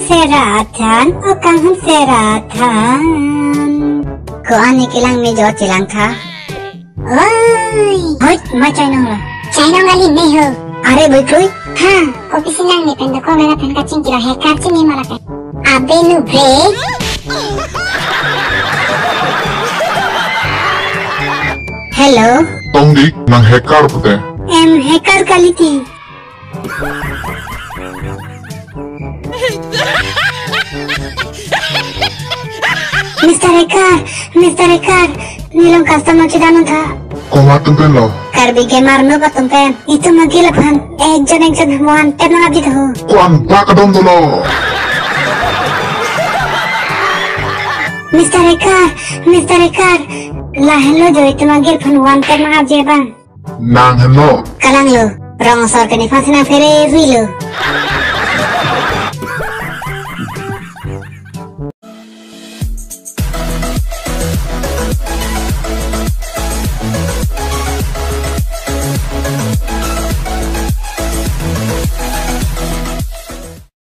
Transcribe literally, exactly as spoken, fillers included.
Sera than, o kanghon sera than. Ko-an ne kelang me jo chelang tha. Oi. Hoi, ma chainong lo. Chainong kali ne ho. Are boi kroi. Ha, kopisi nang ne pen do ko mena pen kachingki lo, hacker chini ma lapen. Abe nu bre. Hello. Tongdik, nang hacker pute. Em, hacker kali ti. Mister Hacker, Mister Hacker, neli long customer chedan un tha. Komat atum pen lo? Karbi Gamer Noob atum pen. Itum agil aphan ekjon ekjon wanted nangkapji tha ho. Ko-an ba kadom dolo? Mister Hacker, Mister Hacker, lahenlo jo itum agil aphan wanted nangkapji abang. Nang henlo? Kalang lo, rong asor ke nephan si nang phere ri lo.